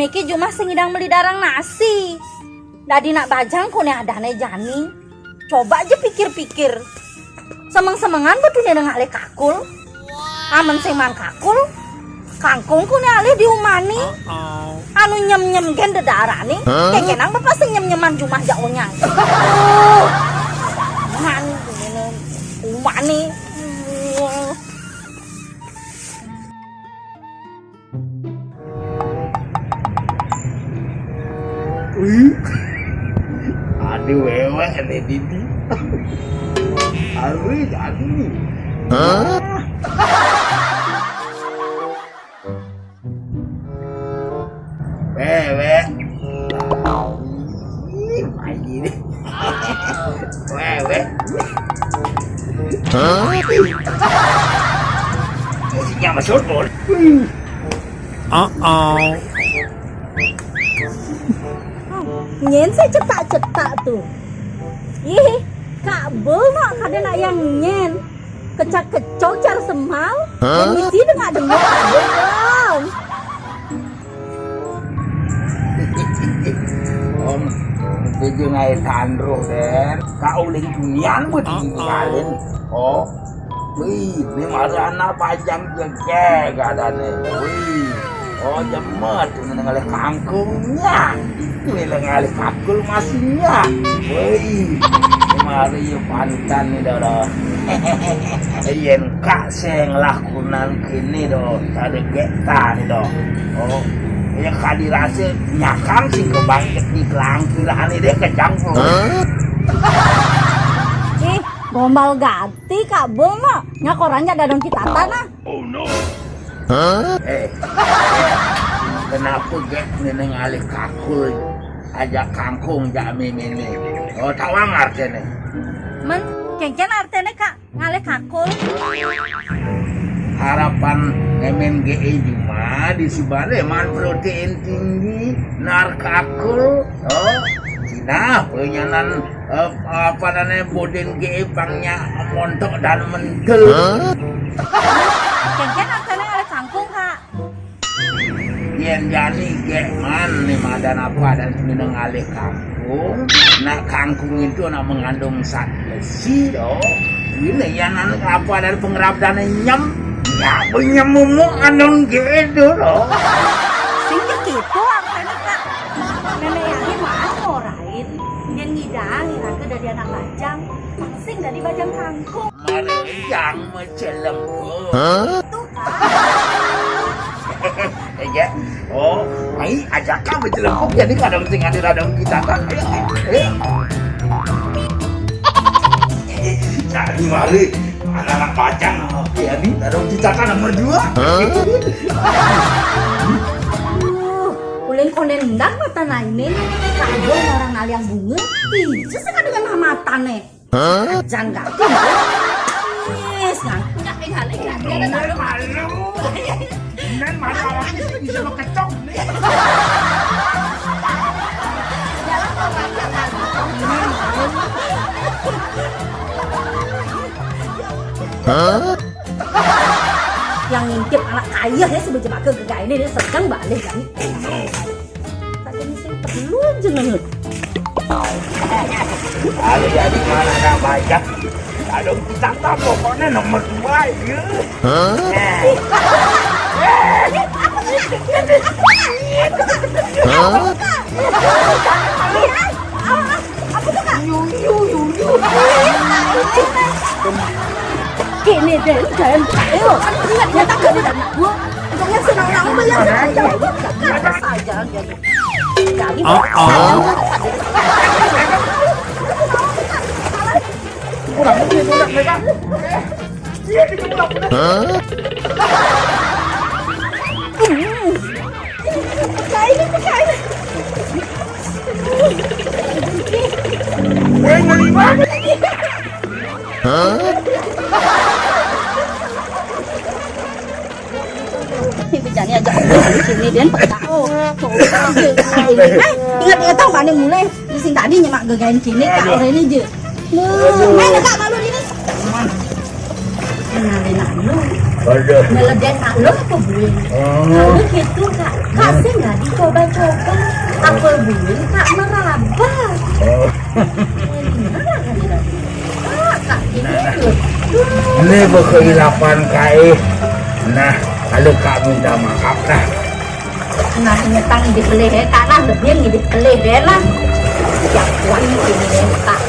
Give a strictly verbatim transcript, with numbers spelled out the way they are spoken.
Niki jumah sing ngidang meli darang nasi. Dadi nak bajang koné adané jani. Coba ja pikir-pikir. Semeng-semengan bé tuné ngalih kakul. Amen sing maan kakul, kangkung koné alih di umahné. Anu nyem-nyem gén dedarané, kékénang bapak sing nyem-nyeman jumah jak onyang. Man, umahné. Wih. Ada wéwéh né didi. Aduh, jadi. Hah? Wéwéh. Ih, main ini. Wéwéh. Hah? Musiknya masuk, Bol. Uh-oh. Nyén sing cetak-cetak to. Yih, Kak Bul mah kadén nak yang nyén. Kecak-kecok car semal. Hah? Misi dengak-dengok Kak Bul. Om, itu jeung aya tandro, Den. Ka uling dunian buat ditinggalin. Oh. Wih, ini mah ada anak bajang jegég adané. Wih. Oh, jemet, ini ngalih kangkungnya. Ini ngalih kakul masihnya. Wih. Ini mah ada ya panutan nih, Doro. Yén Kak sing lakunan kéné do, sadé gétan do. Oh, ya kadirasé nyakang sing kebangkit di kelangkiran ini deh kejang. Hah? Ih, gombal gati Kak Bul mah. Nya koran jak dadong citatan ah. Oh no. Hah? Eh, eh, kenapa gét nénéng alih kakul aja kangkung jak méméné? Oh, tawang artiné. Men, kénkén artiné Kak? Ngalih kakul. Harapan mémén G E juma di sibale man protein tinggi, nar kakul, oh, Cina penyanan eh, apa namanya bodén G E pangnya montok dan mentel. Hah? Kénkén artiné ngalih kangkung, Kak. Yén jani gé man né madan apa dan tuné ngalih kangkung. Nah, kangkung itu nak mengandung zat besi do. Ini ya nan apa dan pengerap dan nyem. Ya punya mumuk andung gitu do. Sing kéto artiné, Kak. Mémén Yani mah ngorain. Yén ngidang iraga dadi anak bajang, sing dadi bajang kangkung. Marejang macelem. Hah? Itu kan. Ya. Oh, mai ajak ka macelem. Jadi kadang sing ada radang kita kan. Ayo, ayo. Jadi mari anak-anak bajang, ya, ini radang kita kan nomor dua. Hah? Uling koné endang mata nainé, kagak orang naliang bunga, ija sing ada dengan matané. Hah? Janggatin. Yes, ngan. Enggak, enggak, enggak, enggak, enggak. Malu. Nan masalahnya sih bisa lo kecok nih. Hah? Yang ngintip anak kaya ya si bejemaka gegainé dia sedang balik kan. Tadi mesti perlu jenenge. Kalau jadi mana nak banyak? Kalau kita tak pokoknya nomor dua ya. Hah? Hah? Apa tuh, Kak? Yu, yu, yu, yu. Kéné deh, lu jangan. Ayo, ingat, ingat, aku udah gua. Pokoknya senang-senang aja ya. Jangan saja, jangan. Jadi, kurang lebih kurang mereka. Iya, di kurang. Hah? Pecah ini, pecah ini. Woi, ngeri banget. Hah? Ini bejani aja di sini, dan pecah. Oh, coba. Ini, eh, ingat, ingat, tahu mana mulai? Di sini tadi nyemak gegain kini, tak orang ini je. Mana tak malu ini? Mana enak lu? Aduh. Nyeledek Kak lo apa buin? Oh. Kalau gitu Kak, kasih nggak dicoba-coba? Apa buin Kak meraba? Oh. Benar nggak kira? Ah, Kak ini tuh. Ini berkeilapan kai. Nah, kalau Kak minta maaf lah. Nah, nyetang di pelih ya, Kak lah lebih di pelih deh lah. Ya, kuat ini deh, Kak.